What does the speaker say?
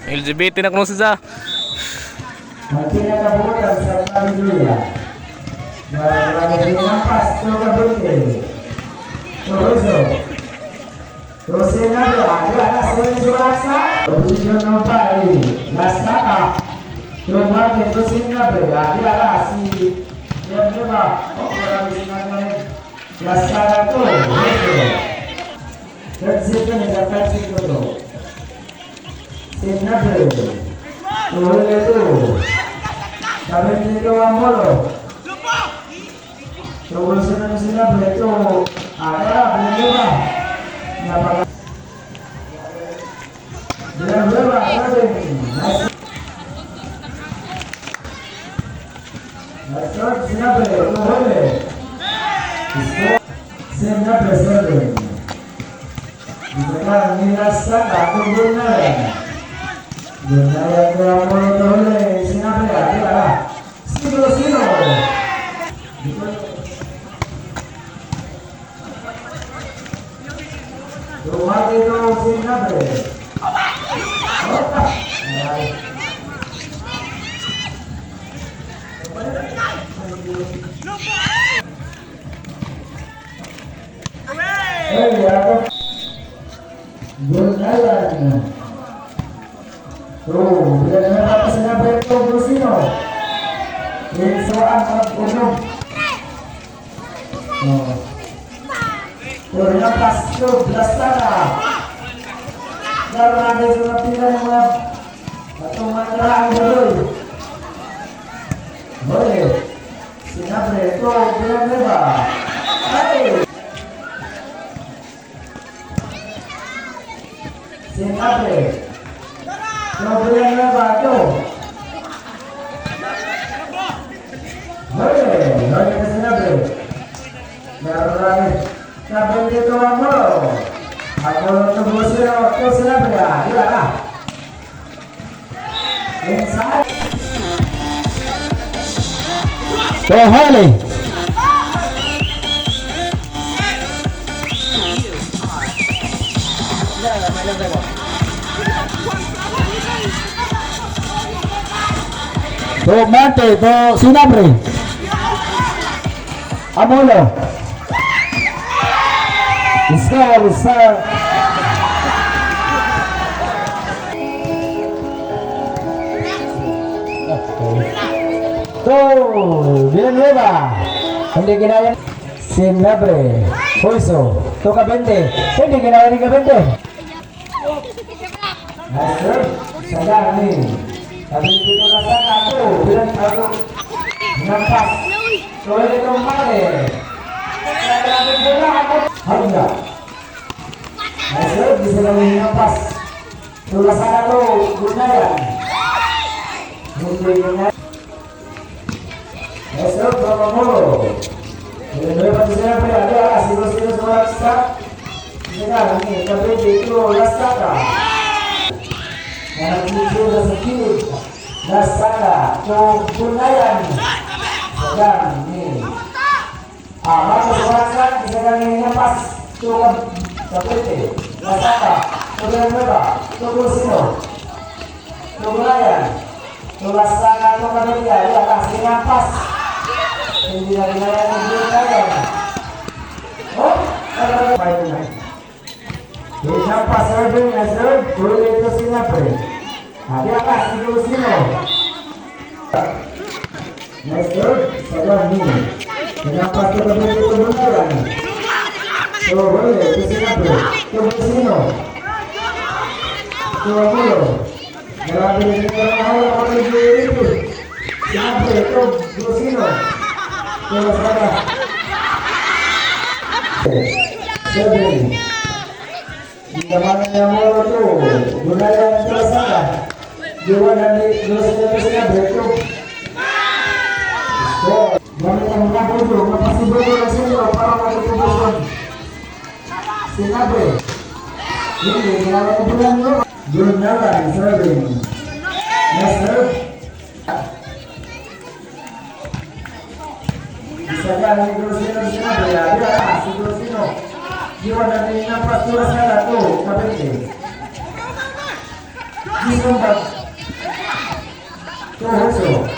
LGBT na kuno siya. Ang pinakabutan sa pamilya. Marami ng pasto kabute. Turuso. Turusin na ba? Ada na sa Suraksa. Posisyon ng pari. Lasaka. Tumate turusin na ba? Ada na si yan ba? Oh, marami sinabi. Lasaka to. Turuso. Third second is a third second to. Sinabi. Turusin ito. Sabi nito ang molo. So, sino na sinabi ito, ara, binili ba? Napaka... Villanueva, serving. Nice. Nice serve, sinabi, tuhuli. Score. Sinabi, serving. Dito nila sa Gunayan. Gunayan ko ang molo tuhuli. Sinabi, ara. Sino, sino? Dito. Dumati ito sinabi. Ay. Ay, ako. Gunayan. So, bila na naman sinabi ito, Brusino. Inso ang mag-unog. Oh. Kurang pasto, blastara. Karena sa pila ng mga atong mga ang buloy. Boleh. Sinabi ito, Villanueva. Ay! Sinabi. Ito, Villanueva, ito. Boleh. Boleh na sinabi. Marami. Sabi dito ang molo. Ang molo ito busiro. Ito sinabi ah. Di ba? Inside. Tohole. To Mante, to Sinabre. Amolo. Score sa To Villanueva. Hindi kinaya. Sinabre. Pulso. To Kabente. Hindi kinaya ni Kabente. Nice serve. Sagani. Sabi dito na sana ako. Bilang ako. Nampas. So, ito mare. Hangga. Nice serve. Bisa lang nampas. Tulasan ako. Gunayan. Hindi gunayan. Nice serve from Amoro. Villanueva to siyempre. Ada. Sino-sino sumaksak. Sagani. Kabente. Ito. Lasaka. Nakikita sa kilid. Lasaka. To Gunayan. Sagani. Ah, Marcos Sumaksak. Isa kami nampas. To Kabente. Lasaka. To Villanueva. To Brusino. To Gunayan. To Lasaka. To Kabente. Ada. Sinampas. Hindi na ginaya ng Gunayan. Oh! 5-9. Hinampas serving na serve, tuloy ito sinabi. Di atas, si Lucino. Nice serve, Sagani. Hinampas ko kami ito Gunayan. So, boleh, ito sinabi. Ito Lucino. Ito Amulo. Grabe na siya ng hawak ko ng ito. Sinabi, ito Lucino. Ito Lasaka. 7. Naman niya mo ito. Gunayan ito Lasaka. Diwan na ni Lucino ito sinabi. Ito. Score. Gamit ang mga puso, mapasibulo na sila para matutubusan. Sinabi. Hindi, kailangan ko lang yun. Gunayan, serving. Nice serve. Isa ka, ni Grosino sinabi. Di ba, si Grosino. Diwan na ni Napastura sa to, kabente. Isumbag. To Huso.